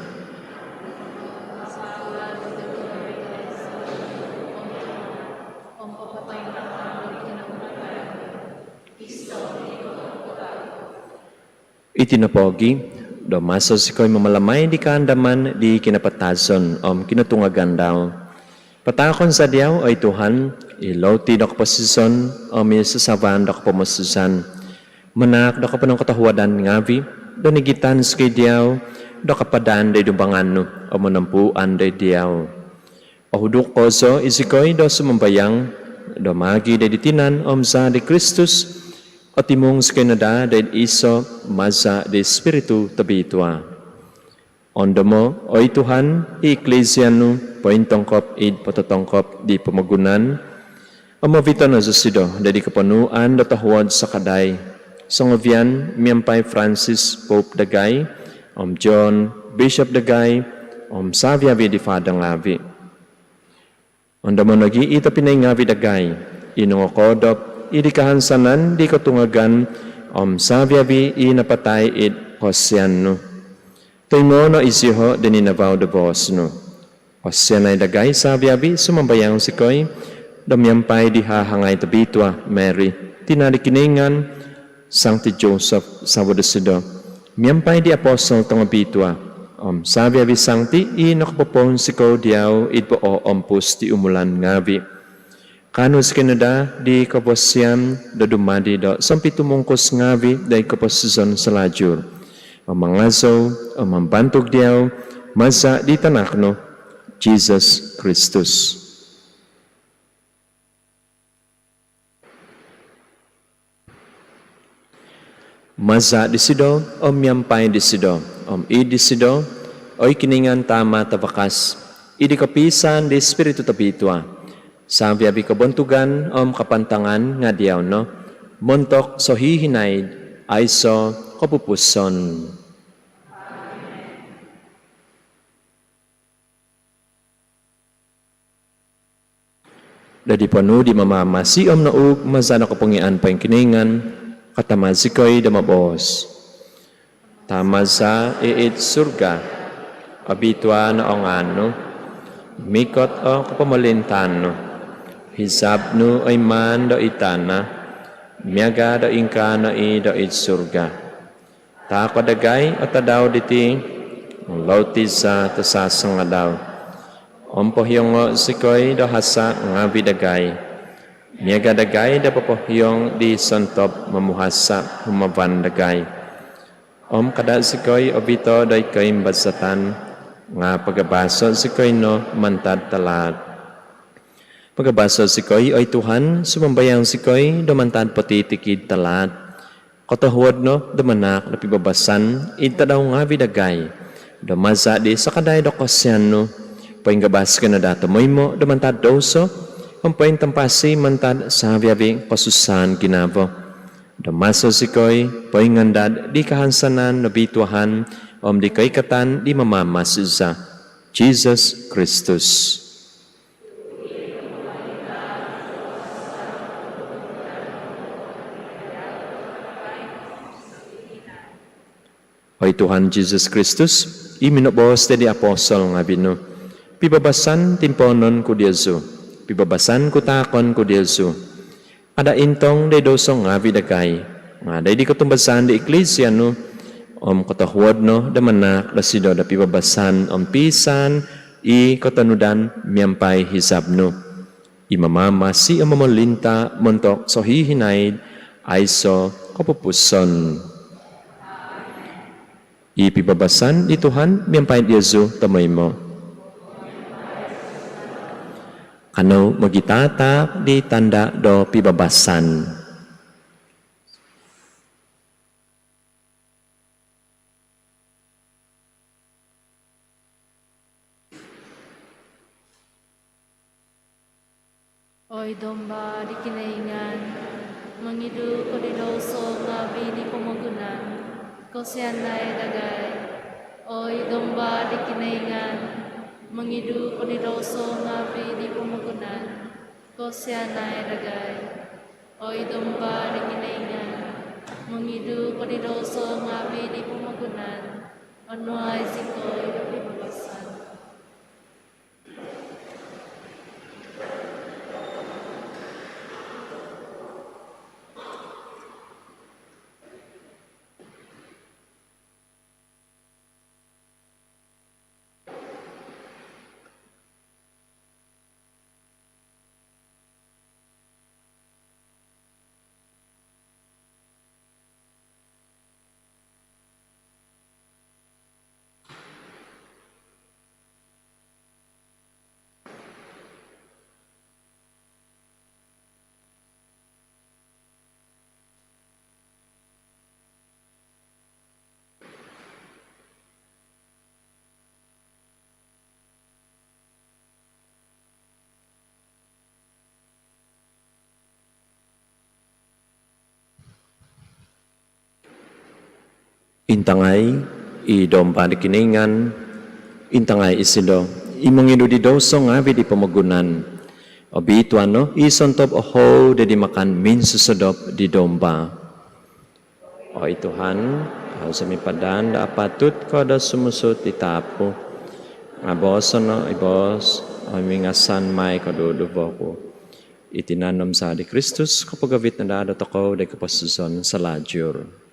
Iti nopogi', do maso zikoi mamalamai di kaandaman di kinapatazon om kinotungagan dau, pataakon za diau, oi Tuhan, i louti do koposizon om i sasaban do kopomosizan, manaak do koponongkotohuadan ngaavi', do nigitan zikoi diau do kapadan doid dumbangan nu om monompuan doid diau. Ohuduk kozo izikoi do sumambayang, do maagi' doid di tinan om zaa di Kristus, otimung zikoi no daa doid iso' maza' di Spiritu Tobitua. Ondomo', oi Tuhan, i Iklisia nu pointongkop id pototongkop di pomogunan, om ovito' no zosido doid di koponuan do tohuod sakadai songovian miampai Francis Pope dagai, om John Bishop dagai, om savi-avi di fada ngaavi'. Ondomo' nogi' i tobpinai ngaavi' dagai i nongokoodop id di kahansanan di kotungagan, om savi-avi i napatai id kosianan nu. Toimo' no iziho' doid ninavau do boos nu. Kosianai dagai savi-avi, sumambayang zikoi, do miampai di hahangai tobitua Mary, tina' di Kinoingan, Sangti Joseph savo' dosido, miampai di apostol tongobitua, om savi-avi sangti i nokopopounsikou diau id poompus di umulan ngaavi', kaanu zikoi no daa di kobosian do dumadi do sompitumungkus ngaavi' doid koposizon salajur, om mangazou om mambantug diau maza' di Tanak nu, Jisus Kristus. Maza' disido, om miampai disido, om id disido, oi Kinoingan Tama' tavakas, id di kopiisaan di Spiritu Tobitua, savi-avi kobontugan om kapantangan nga' diau no, montok sohihinaid aiso' kopupuson. Doid di ponuu' di Mamamasi om nouhug maza' do kopongiaan poingkinoingan, katama' zikoi do moboos: Tama' za i id surga, obitua no o ngaan nu, mikot o kopomolintaan nu, hizab nu oi maan do id tana', miaga' do ingkaa no i' do id surga. Taako' dagai o tadau diti louti za tasasangadau. Om pohiongo' zikoi do hasa' ngaavi' dagai, miaga' dagai do popohiong di sontob momuhasa' humavan dagai. Om kada' zikoi ovito' doid koimbazatan, nga' pagabaso' zikoi no mantad talaat. Pagabaso' zikoi, oi Tuhan, sumambayang zikoi, do mantad potitikid talaat kotohuod no do manaak do pibabasan id tadau ngaavi' dagai, do maza' di sakadai do kosianan nu, poingabas zikoi no daa tomoimo' do mantad douso om pointampasi mantad savi-avi' kosusaan ginavo, do maso zikoi poingandad di kahansanan nobi Tuhan om di koikatan di Mamamasi za, Jisus Kristus. Oi Tuhan Jisus Kristus, i minoboos di apostol ngaavi' nu, pibabasan timpoonon ku diozu, pibabasan ku taakon ku diozu. Ada' intong di douso ngaavi' dagai, nga' di kotumbazaan di Iklisia nu, om kotohuod no do manaak dosido do pibabasan om piisaan i kotonudan miampai hisab nu. I mamamasi om momolinta' montok sohihinaid aiso' kopupuson. I pibabasan di Tuhan miampai diozu tomoimo'. Kanou mogitataak di tanda' do pibabasan. Oi Domba di Kinoingan, mongidu ko di douso ngaavi' di pomogunan, kosianai dagai. Oi Domba di Kinoingan, mongidu ko di douso ngaavi' di pomogunan, kosianai dagai. Oi Domba di Kinoingan, mongidu ko di douso ngaavi' di pomogunan, onuai zikoi do pibabasan. Intangai i Domba di Kinoingan, intangai isido i mongidu di douso ngaavi' di pomogunan. Obituanan no i sontob ohou do id makan minsosodop di Domba. Oi Tuhan, au zou sumipadan do apatut ko do sumuut id taap ku, nga' boosono' i boos om ingasan mai koduduvo ku. I tinan om zaa' di Kristus kopogovit no daa dotokou di koposizon salajur.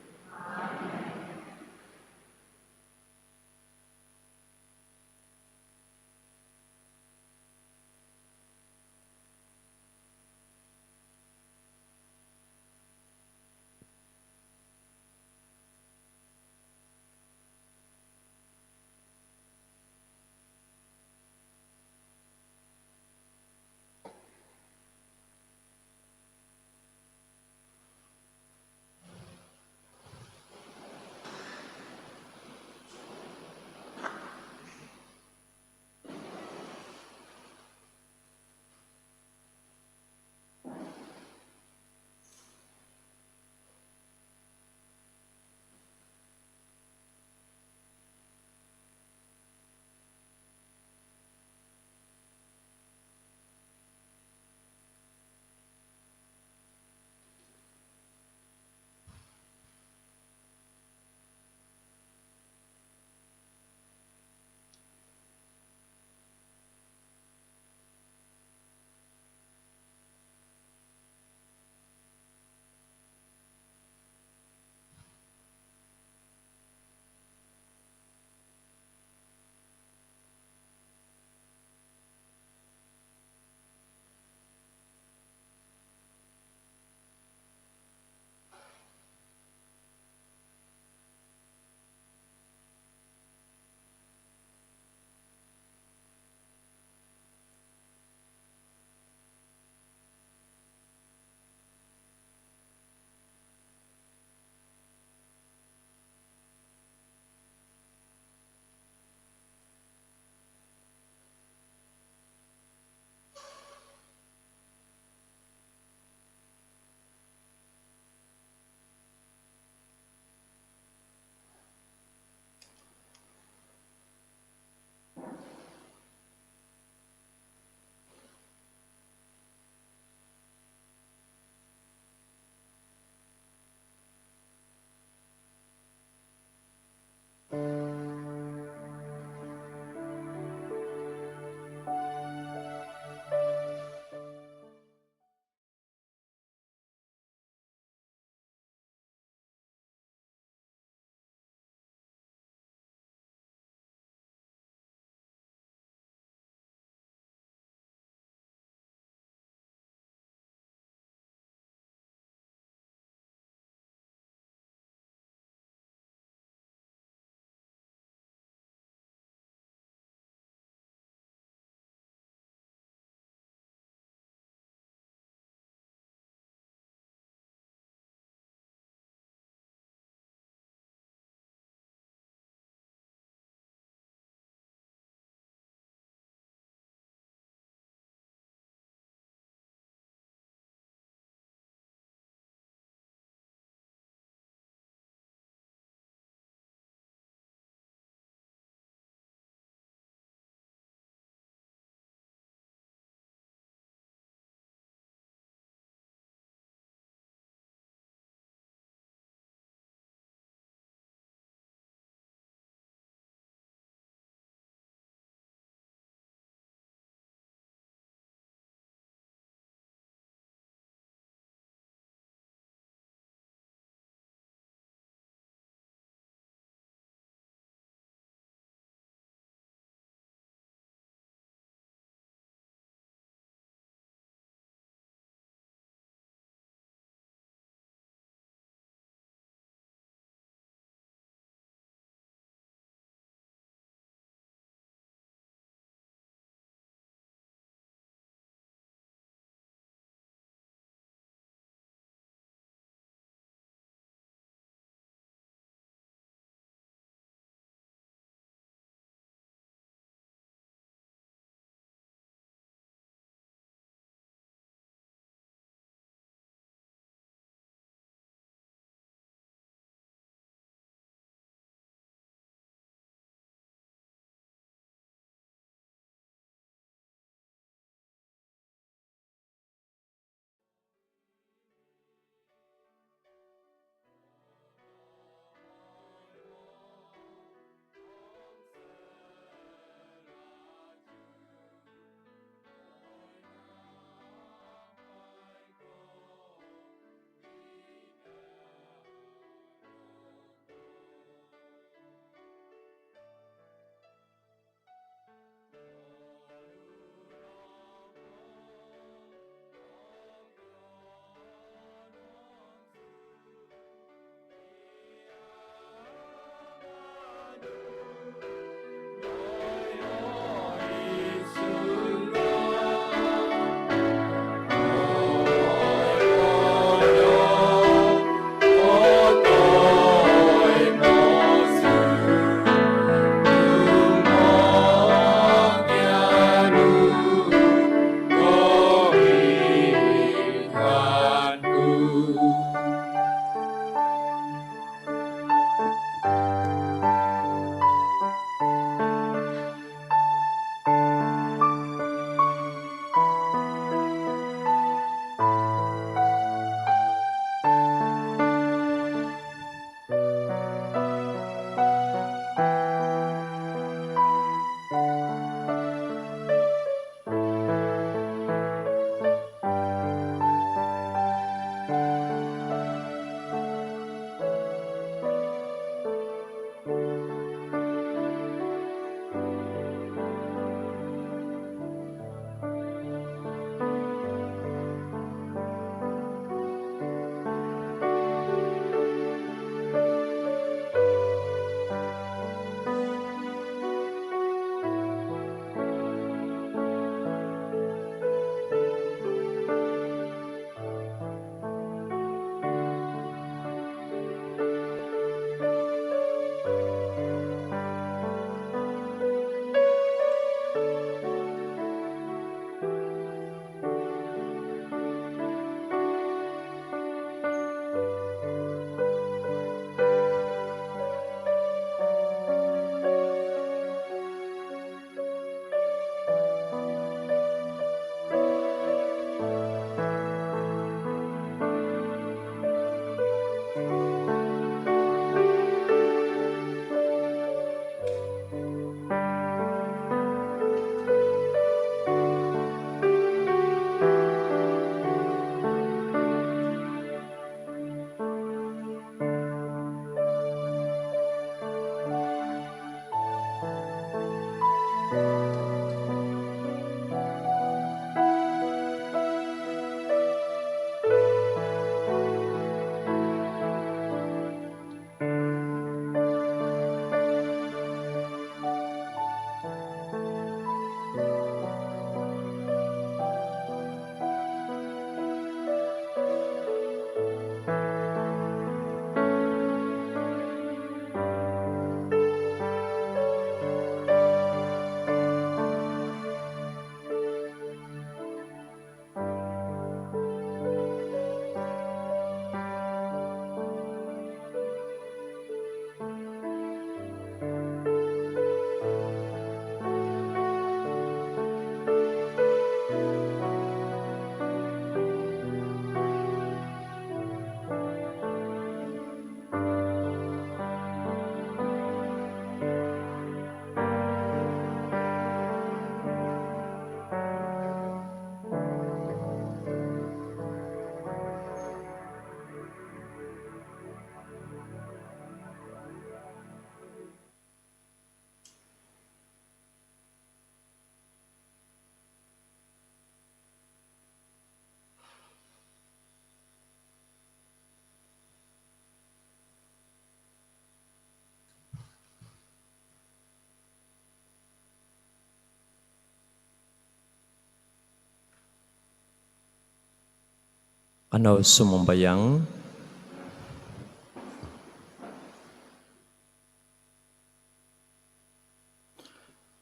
Kanou sumambayang.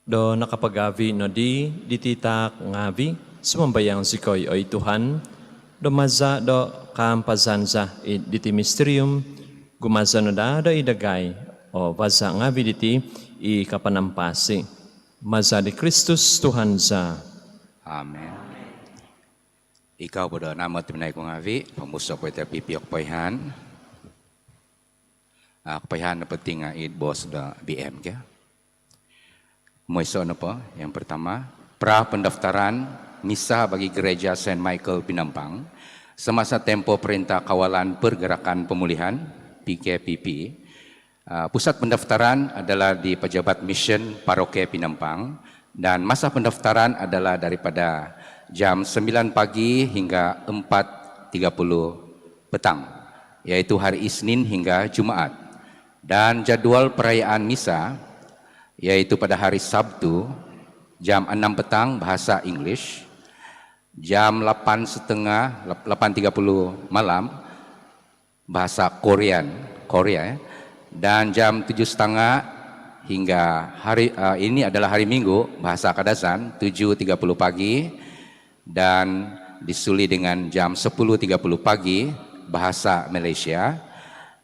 Do nakapagavi nodi diti taak ngavi, sumambayang zikoi, oi Tuhan, do maza do kaampazan za id diti misterium, gumazo no daa do id dagai o vaza ngavi diti i kapanampasi. Maza di Kristus Tuhan za. Amin. Ikau po do naamot tobpinai ku ngavi, pomusok po iti pipio kopoihaan. Ah, kopoihaan nopo ti nga id boos do B M kio. Kumoiso nopo, yang pertama, pra pendaftaran misa bagi Gereja Saint Michael Penampang semasa tempoh Perintah Kawalan Pergerakan Pemulihan, P K P P. Ah, pusat pendaftaran adalah di Pejabat Mission Paroki Penampang dan masa pendaftaran adalah daripada jam sembilan pagi hingga empat tiga puluh petang, iaitu hari Isnin hingga Jumaat. Dan jadual perayaan misa, iaitu pada hari Sabtu, jam enam petang bahasa English, jam lapan setengah, lap-, lapan tiga puluh malam, bahasa Korean, Korea, ya. Dan jam tujuh setengah hingga hari, eh, ini adalah hari Minggu, bahasa Kadazan, tujuh tiga puluh pagi, dan disuli dengan jam sepuluh tiga puluh pagi, bahasa Malaysia,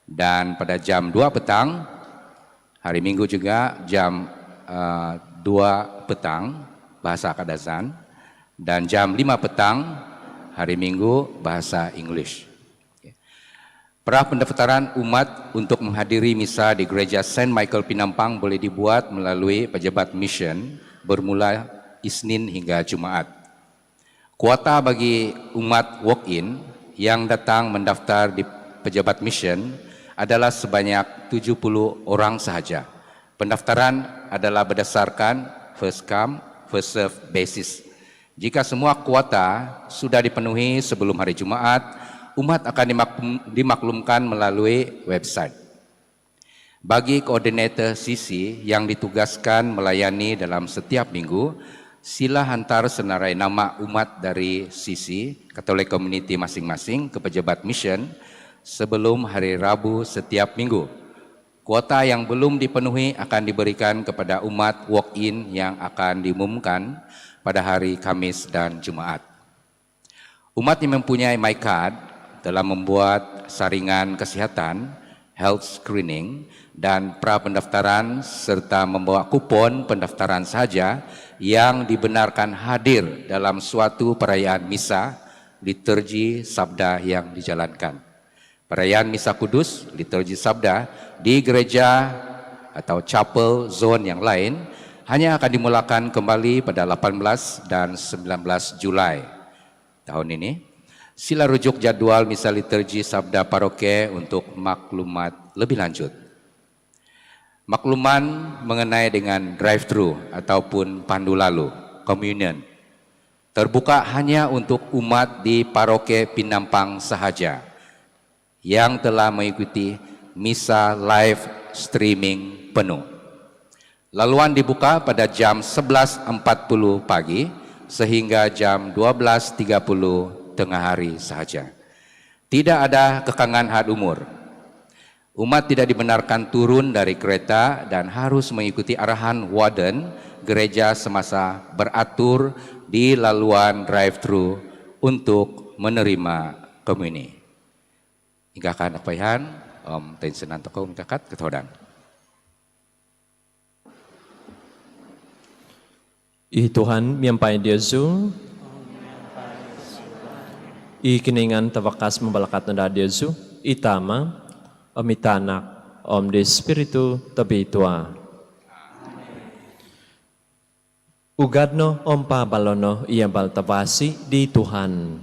dan pada jam dua petang, hari Minggu juga, jam, eh, dua petang, bahasa Kadazan, dan jam lima petang, hari Minggu, bahasa English. Okey. Pra pendaftaran umat untuk menghadiri misa di Gereja Saint Michael Penampang boleh dibuat melalui pejabat mission bermula Isnin hingga Jumaat. Kuota bagi umat walk-in yang datang mendaftar di pejabat mission adalah sebanyak tujuh puluh orang sahaja. Pendaftaran adalah berdasarkan first come, first serve basis. Jika semua kuota sudah dipenuhi sebelum hari Jumaat, umat akan dimak-, dimaklumkan melalui website. Bagi koordinator C C yang ditugaskan melayani dalam setiap minggu, sila hantar senarai nama umat dari C C, Catholic Community, masing-masing ke pejabat mission sebelum hari Rabu setiap minggu. Kuota yang belum dipenuhi akan diberikan kepada umat walk-in yang akan diumumkan pada hari Khamis dan Jumaat. Umat yang mempunyai MyKad telah membuat saringan kesihatan, health screening, dan pra pendaftaran serta membawa kupon pendaftaran sahaja yang dibenarkan hadir dalam suatu perayaan misa, liturgi sabda yang dijalankan. Perayaan Misa Kudus, liturgi sabda, di gereja atau chapel zon yang lain hanya akan dimulakan kembali pada lapan belas dan sembilan belas Julai tahun ini. Sila rujuk jadual misa liturgi sabda paroki untuk maklumat lebih lanjut. Makluman mengenai dengan drive-thru ataupun pandu lalu, communion, terbuka hanya untuk umat di Paroki Penampang sahaja yang telah mengikuti misa live streaming penuh. Laluan dibuka pada jam sebelas empat puluh pagi sehingga jam dua belas tiga puluh tengah hari sahaja. Tidak ada kekangan had umur. Umat tidak dibenarkan turun dari kereta dan harus mengikuti arahan warden gereja semasa beratur di laluan drive-thru untuk menerima komuni. Ingkaa no kopoihaan, om toinsanan tokou mingkakat kotohuadan. I Tuhan miampai diozu. I Kinoingan Tavakas mambalakat no daa diozu, i Tama, om i Tanak, om di Spiritu Tobitua. Ugad no om paabalo no i abal tavasi di Tuhan.